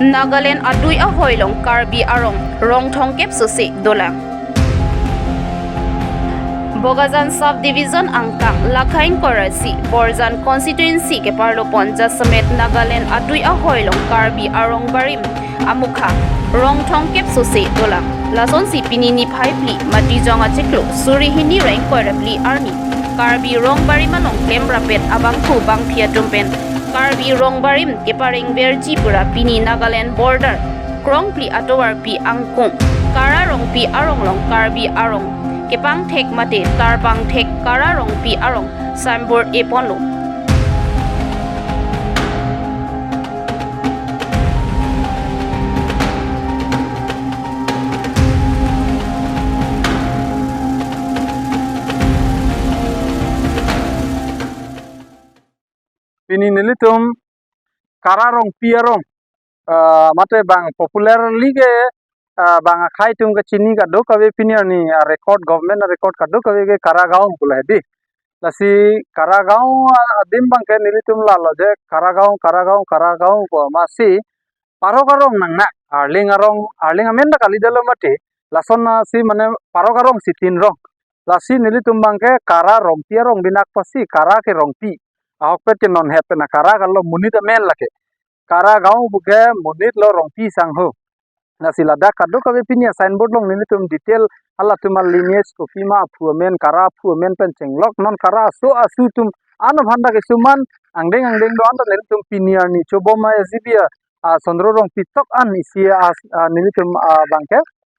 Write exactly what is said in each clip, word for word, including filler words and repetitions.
Nagaland adui ahoi along Karbi arong rong thomkep sose dolang. Bokajan Sub Division angkang Lakhaing Korasi Borjan Constituency keparlopon jasemet Nagaland adui ahoi along Karbi arong barim amokha rong thomkep sose dolang. Lasonsi pini niphai phli Matijong achiklo suri hini ra ingkoi ra phli arni Karbi rong barim along klemrapet abangphu bangphi atum pen Karbi rong barim keparengverji pura pini Nagaland border Krongpli atovarpi angkung Kara Rongpi arong along Karbi arong kepangthek mate tarpangthek Kara Rongpi arong signboard eponlo. Pini nelitum Kara Rongpi arong, ah, mate bang popularly ke, ah, bang akhei atum kechini kadokave pini arni, ah, record, government record kadokave ke Kara Gaon pulo hedi. Lasi Kara Gaon, ah, adim abangke nelitum lalo je Kara Gaon, Kara Gaon, Kara Gaon pu amatsi parok arong nangnak, Arleng arong, Arleng amen ta kalidetlo mate, lasonsi mane parok arong si tin rong. Lasi nelitum abangke Kara Rongpi arong binakpasi Kara ke Rongpi. Ahokpet ke non het pen a Kara kalo, monit amen lake. Kara Gaon puke monit lo, Rongpi sangho. Lasi ladak kadokave pini a signboard along nelitum detail halatum a lineage kopima aphu amen, Kara aphu amen pen chenglok, non Kara aso asu atum ano aphan ta kesuman angdeng angdeng do-an ta nelitum pini arni chobom a S G B a, ah, Sondro Rongpi tok an isi a, ah, nelitum, ah, abangke,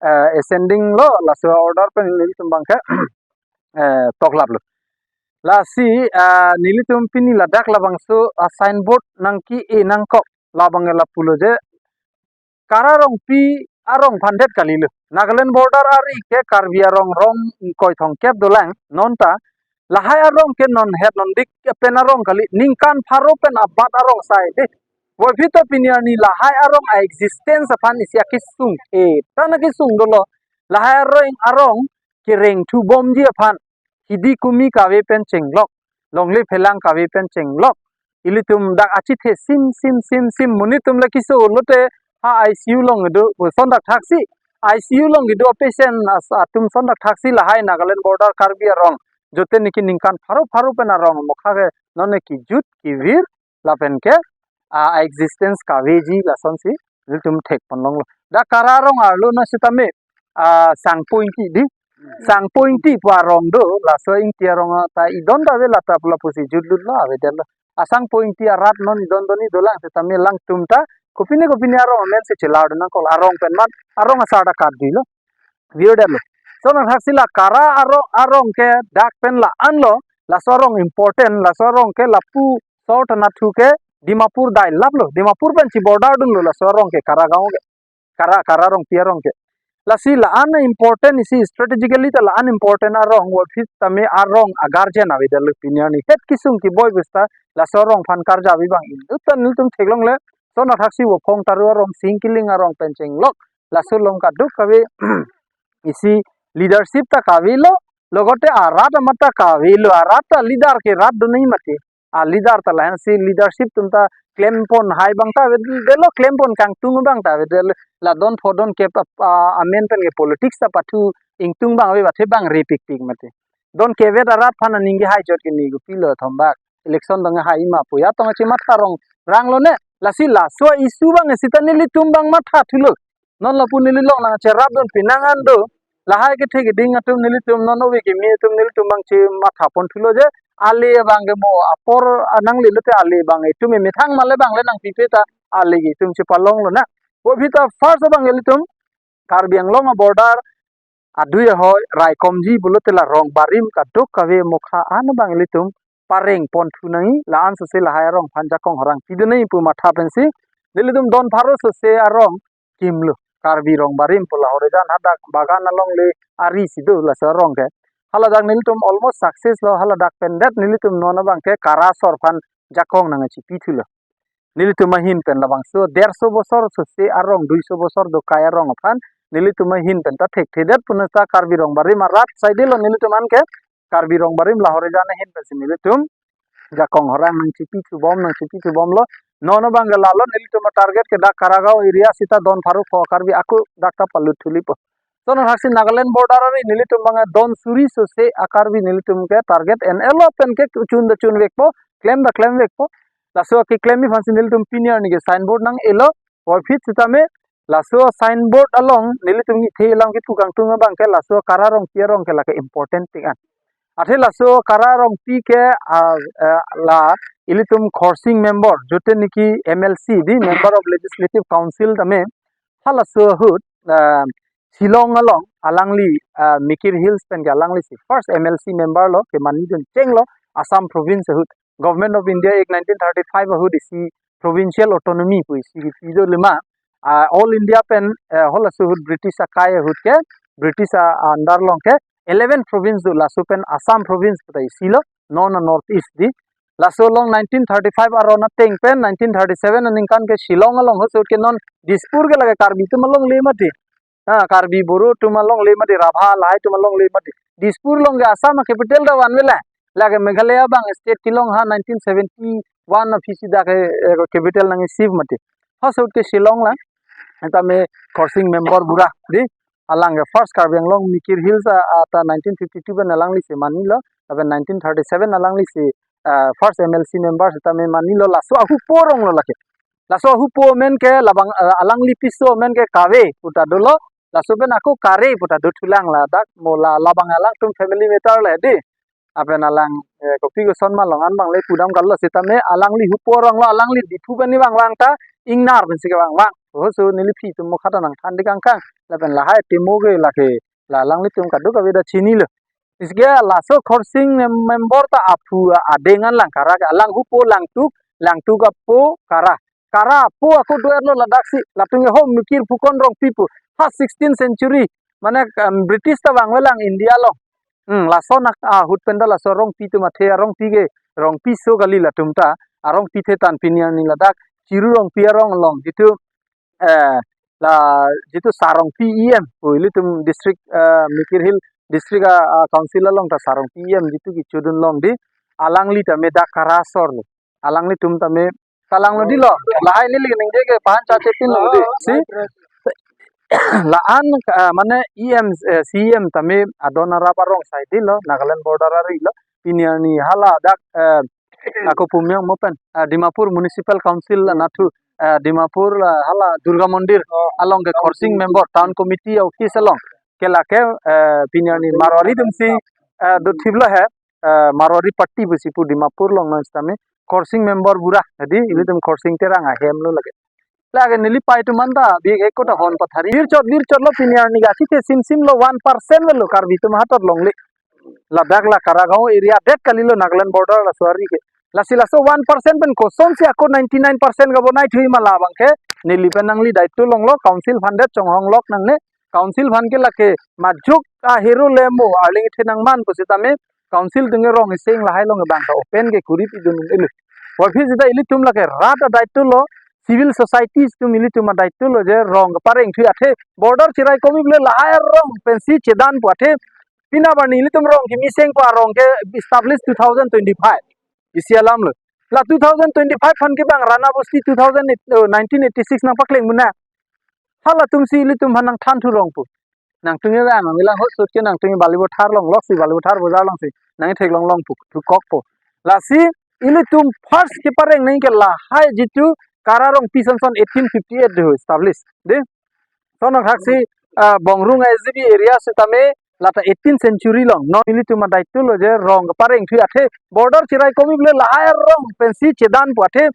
eh, ascending lo, laso order pen nelitum abangke, eh, toklaplo. Lasi, ah, nelitum pini ladak labangso, ah, signboard nangke-e nangkok labang ke lapulo je Kara Rongpi arong aphan det kalilo. Nagaland border ari ke Karbi arong rong ingkoi thomkep dolang, nonta lahai arong ke non het non dik pen arong kali, ningkan pharo pen abat arong sai de. Puvoiphit ta pini arni lahai arong a existence aphan isi akesung, eh, tan akesung dolo. Lahai arong, arong kereng thubomji aphan hidi kumi kave pen chenglok, longle phelang kave pen chenglok. Ilitum dak achithe sim sim sim sim, monit atum le keso lote ha I C U along kedo, son dak thaksi I C U along kedo patient as-, atum son dak thaksi lahai Nagaland border Karbi arong jote niki ningkan pharo pharo pen arong amokha ke non ne kejut kevir lapen ke, ah, existence kaveji lasonsi nelitum thekpon longlo. Dak Kara arong arlo na sitame, ah, Sangpo Ingti di. Sangpo Ingti pu arong do, laso Ingti arong ta idon ta ave, lata pula pusi jutlut lo avedetlo. A Sangpo Ingti arat non idon doni dolang sitame alangtum ta kopine kopine arong amen si chelar do nangkok, arong pen mat, arong asar ta kadilo. Virdetlo. Son athaksi la Kara arong, arong ke dak pen la-an lo, laso arong important, laso arong ke lapu South Nathu ke Dimapur dailaplo, Dimapur pen si border dunlo laso arong ke Kara Gaon ke, Kara, Kara Rongpi arong ke. Lasi la-an important isi strategically ta la-an important arong, puvoiphit tame arong a guardian avedetlo pini arni het kesung keboi bista laso arong aphan karja avi abang inut ta nelitum theklongle, son athaksi Vophong Taro arong, Singkiling arong pen chenglok, laso along kadokave isi leadership ta kavelo, logote arat amat ta kavelo, arat ta leader ke rat do nai mati. A leader ta lahensi leadership atum ta klempon hai abang ta avedetlo, klempon kangtung abang ta avedetlo, la don pho don kep ap-, a, amen pen ke politics ta pathu ingtung abang ave, athe bang repikpik mati. Don kevet arat aphan aning kehai chot ke ni kopilo thombak. Election dong hai ma pu ya tong chimatha rong rang lo ne. Lasi laso issue abang sita nelitum abang matha thulo. Non lapu neli longle nangcherap dun pinang an do. Lahai kethe keding atum nelitum non ove kimi atum nelitum abang chimatha pon thulo je. Ale abang ke mo apor anang le lote ale abang itum methang male abang le nangpipe ta ale ke itum chepalonglo na. Puvoiphit ta first abang ke ilitum Karbi Anglong a border adui ahoi raikomji pulote la rong barim kadokave mokha an abang ilitum pareng pon thu nangji, la-an sose lahai arong aphan jakong horang pidun nangji pu matha pensi nelitum don pharo sose arong kimlo. Karbi rong barim pu la Horejan hadak bagan along le ari si do laso arong ke. Haladak nelitum almost success lo, haladak pen det nelitum non abang ke Kara asor aphan jakong nangchipi thulo. Nelitum ahin pen labangso derso bosor sose arong, duiso bosor dokai arong aphan nelitum ahin pen ta thekthedet pu neta Karbi rong barim arat saidelo nelitum anke Karbi rong barim la Horejan ahin pensi nelitum jakong horang nangchipi thubom, nangchipi thubomlo. Non abang ke lalo nelitum target ke dak Karagaon area sita don pharo pho a-Karbi ako dak ta palut thulipo. Lason thaksi Nagaland border ari nelitum abang don suri sose a-Karbi nelitum ke target en-elo pen ke chun da chun vekpo, klem da klem vekpo. Laso keklem aphansi nelitum pini arni ke signboard nang-elo, puvoiphit sitame laso signboard along nelitum nithe alam kipu kangtung abang ke laso Kara Rongpi arong ke lake important thing an. Athe laso Kara Rongpi ke, ah, eh, la ilitum Khorsing member, jote niki M L C di, Member of Legislative Council tame, halaso ahut, ah, Shillong along alangli, ah, Mikir Hills pen ke alanglisi first M L C member lo, kemanidun chenglo Assam province ahut. Government of India Act nineteen thirty-five ahut isi provincial autonomy pu isi kipi do lima. Ah, All India pen, eh, halaso ahut British akai ahut ke, British a-, under along ke eleven province do, laso pen Assam province pu ta isi lo, non a-North East di. Laso along nineteen thirty-five aron ateng pen nineteen thirty-seven aningkan ke Shillong along halaso ahut ke non Dispur ke lake Karbi atum alongle mati. Ha, Karbi Boro atum alongle mati, Rabha lahai atum alongle mati. Dispur along ke Assam capital ta vanve la. Lake Meghalaya abang state kelong ha nineteen seventy-one aphi si dak ke, eh, capital nang receive mati. Halaso ahut ke Shillong la. Tame Khorsing member bura di. Alang ke first Karbi Anglong Mikir Hills a, ata nineteen fifty-two pen alanglisi manilo. Lapen nineteen thirty-seven alanglisi, ah, first M L C member sitame manilo, laso ahupo arong lo lake. Laso ahupo amen ke labang, ah, alangli piso amen ke Kave pu ta dolo. Laso pen ako Kare pu ta do thulang ladak, mo la labang alangtum family matter le di. Lapen alang, eh, kopi koson ma along an abang le pudam kalo sitame alangli hupo arong lo, alangli Diphu pen ni vangvang ta ingnar pensi kevangvang. Halaso neliphi atum mo khata nangthan di kangkang. Lapen lahai timo ke lake la alanglitum kadokave ta chinilo. Isi ke laso Khorsing mem-, member ta aphu a-, adeng an lang Kara ke, alang hupo Langtuk, Langtuk apo Kara. Kara apo ako do-erlo ladaksi, latum ke ho Mikir Phukon Rongpi pu. Ha sixteenth century, mane, em, British ta vangve lang India along. Hmm, lason ak-, ahut pen ta laso Rongpi atum athe a-Rongpi ke, Rongpi so kali latum ta, a-Rongpi the tan pini arni ladak, Chiru Rongpi arong along, jitu, eh, la, jitu Sarongpi E M, pu ilitum district, eh, Mikir Hill district a, a-council along ta Sarongpi E M jitu kichudun long di, alangli tame dak Kara asor lo. Alanglitum tame kalang lo di lo. Lahai neli ningje ke bahan chache pin lo di. Si? La-an, ah, mane E M, eh, C E M tame adon arap arong sai di lo, Nagaland border ari lo. Pini arni hala dak, eh, ako pumyang mo pen, ah, Dimapur Municipal Council la nathu, ah, Dimapur la hala Durga Mandir along ke Khorsing member, town committee office along. Ke lake, eh, pini arni Marwari atumsi, eh, do thip lo he, eh, Marwari party pusi pu Dimapur along nang sitame Khorsing member bura, jadi ilitum Khorsing Terang ahem lo lake. Lake neli pai atum anta bihek ko ta hon pathari. Virchot, virchot lo pini arni ke, achithe simsim lo one percent lo Karbi atum hatot longle. Ladak la Karagaon area det kali lo Nagaland border laso ari ke. Lasi laso one percent pen kosonsi ako ninety-nine percent kebonai thuji ma labang ke. Neli pen nangli daityo longlo, council aphan det chonghong lok nangne. Council aphan ke lake majok ahero le mo arleng ithe nangman pusitame council atum ke rong iseng lahai along abang ta open ke kuri pidun un-elo. Puvoiphit sita ilitum lake rat adaityo lo, civil societies atum ilitum adaityo lo je rong kepareng thuji athe border chirai komi pu le lahai arong pensi chedan pu athe pini arni ilitum rong kimi seng pu arong ke establish two thousand twenty-five. Isi alam lo. La two thousand twenty-five aphan ke bang Rana Bosti two thousand eight, oh, nineteen eighty-six nangpakleng muna. Halatumsi ilitum aphan nangthan thu rong pu. Nangtum ke bang, nanglang hot sut ke nangtum ke Balipathar along loksi, Balipathar bojar alongsi nangtheklong long pu, thukok pu. Lasi ilitum first kepareng nang ke lahai jitu Kara Rongpi sonson eighteen fifty-eight de ho establish. De? Sonok haksi, ah, Bongrung I S D B area sitame lata eighteenth century along. Non ilitum adaityo lo je rong kepareng thuji athe border chirai komi pu le lahai arong pensi chedan pu athe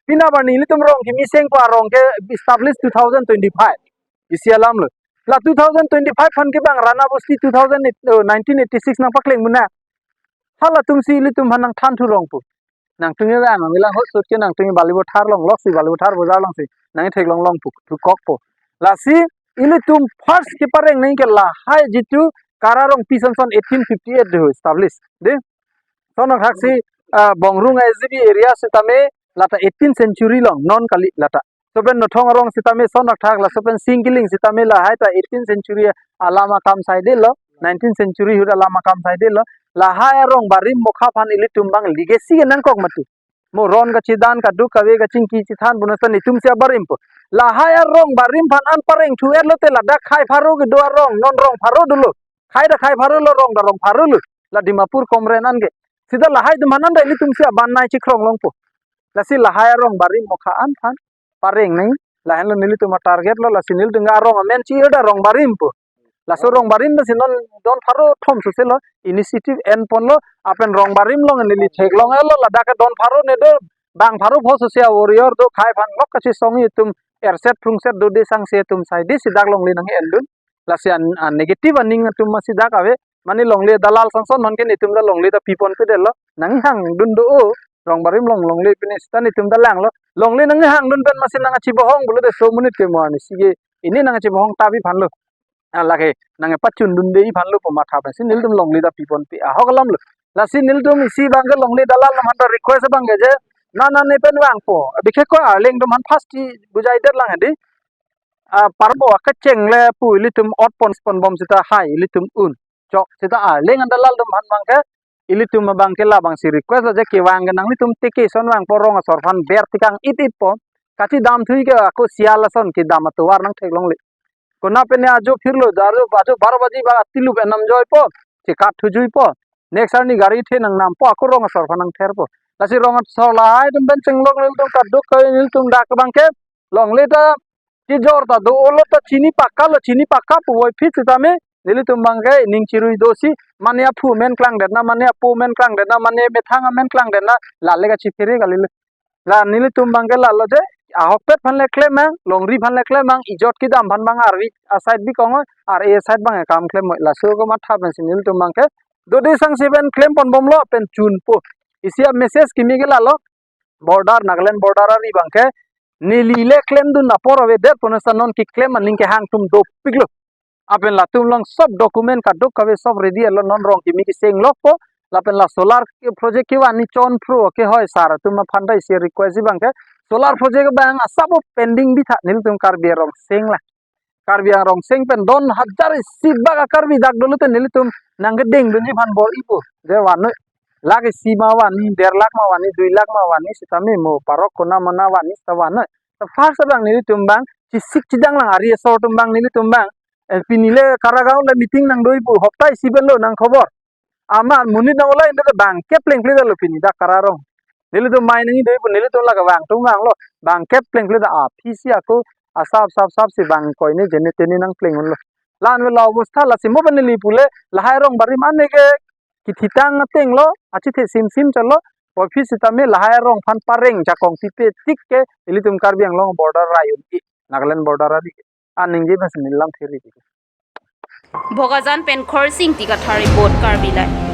pini arni ilitum rong kimi seng pu arong ke establish two thousand twenty-five. Isi alam lo. La two thousand twenty-five aphan ke bang Rana Bosti two thousand eight, oh, nineteen eighty-six nangpakleng muna. Halatumsi ilitum aphan nangthan thu rong pu. Nangtum ke bang, nanglang hot sut ke nangtum ke Balipathar along loksi, Balipathar bojar alongsi nangtheklong long pu, thukok pu. Lasi ilitum first kepareng nang ke lahai jitu Kara Rongpi sonson eighteen fifty-eight de ho establish. De? Sonok haksi, ah, Bongrung I S D B area sitame lata eighteenth century along, non kali lata. Laso pen Nothong arong sitame sonok thak, laso pen Singkiling sitame lahai ta eighteenth century alam akam saide lo, nineteenth century ahut alam akam saide lo. Lahai arong barim mokha aphan ilitum bang legacy ke nangkok mati. Mo ron kachedan, kadokave kachingki chethan pu nasa netum si abarim po. Lahai arong barim aphan an pareng thu-et lote ladak khei pharo kedo arong, non rong pharo dolo. Khei ta khei pharo lo, rong ta rong pharo lo. La Dimapur komren an ke. Sita lahai atum aphan an ta ilitum si aban nei chikrong longpo. Lasi lahai arong barim mokha an aphan pareng nangji. Lahenlo nelitum atarget lo, lasi nelitum arong amen chi-ir ta rong barim po. Laso rong barim ta si non don pharo thom sose lo initiative enponlo, lapen rong barim along neli theklong-etlo, ladak ke don pharo ne do, bang pharo pho sose a-warrior do, khei aphan lok kachesongji atum, erset phrungset dode sangse atum saide si dak longle nang-endun. Lasi an, an negative aning atum masi dak ave, mane longle dalal sangson aphan ke netum ta longle ta piponpedetlo, nanghangdun do o, rong barim along longle pine sita netum ta langlo, longle nanghangdun pen masi nang achibohong pulote so monit ke mo ani sige, ini nang achibohong ta pi aphan lo. Ah, lake nang pachundunde aphan lo pu matha pensi nelitum longle ta piponpe ahok alam lo. Lasi nelitum isi abang ke longle dalal atum aphan ta request abang ke je, nana ne pen vangpo. Bikhe ko Arleng atum aphan first ti bujaidet lang hedi. Ah, parbo akecheng le pu ilitum ot pon pon bom sita hai ilitum un. Chok sita Arleng an dalal atum aphan abang ke ilitum abang ke labangsi request lo je kevang ke nanglitum teke ason vangpo, rong asor aphan ber tekang it it po. Kachedam thui ke ako sial ason kedam atovar nang theklongle. Konat pen ajo phirlo, ajo, ajo baro baji ba atilu pen namjoipo, chekat thujuipo. Next arni gari the nang nampo, ako rong asor aphan nang therpo. Lasi rong asor lahai atum pen chenglok nelitum kadokave nelitum dak abang ke longle ta kejor ta do-olo ta chini pakka lo, chini pakka puvoiphit sitame nelitum abang ke ning chirui dosi, mane aphu amen klangdetna, mane apo amen klangdetna, mane methang amen klangdetna, lale kachiphere kalilo. La nelitum abang ke lalo je, ahokpet aphan le klem nang, longri aphan le klem nang, ijot kedam aphan abang arvi aside bikong oi, ar-e aside abang ke kam klem oi, laso ko matha pensi nelitum abang ke dode sangse pen klem pon bomlo pen chunpo. Isi a-message kimi ke lalo, border, Nagaland border ari abang ke neli le klemdun apor avedet pu nasa non keklem aning kehang atum dopiklo. Lapen latum along sob document kadokave sob ready lo, non rong kimi keseng lokpo. Lapen la solar ke project kevan ni chon pro ke hoi sar atum aphan ta isi request abang ke solar project abang asap pending bitha, nelitum Karbi arong seng la. Karbi arong seng pen don hajar isi bak a-Karbi dak dolo te nelitum nang kedengdunji aphan bor-ipo. Je vannoi. Lakh isi ma vanji, der lakh ma vanji, dui lakh ma vanji, sitame mo parok konat mana vanji sita vannoi. Ta first abang nelitum abang chesik chedang lang, ari asor atum abang nelitum abang. Eh, pini le Karagaon le meeting nangdoipo, hopta isi pen lo nang khobor. Ama monit nang olai inde bang kep plengple lo pini dak Kara arong. Nelitum mai nangji doipo, nelitum lake vang tum vanglo. Bang kep plengple ta aphisi ako asap sap sap si bang koine jene tene nang pleng unlo. La-an avelo obostha, lasi mo pen neli pule lahai arong barim an ne ke kethitang ateng lo, achethe simsim chalo. Office sitame lahai arong aphan pareng jakong pipe tik ke ilitum Karbi Anglong border rayon i, Nagaland border ari ke. Aningje bas nilam thiri. Bokajan pen Khorsing Ingti Kathar report, Karbi Live.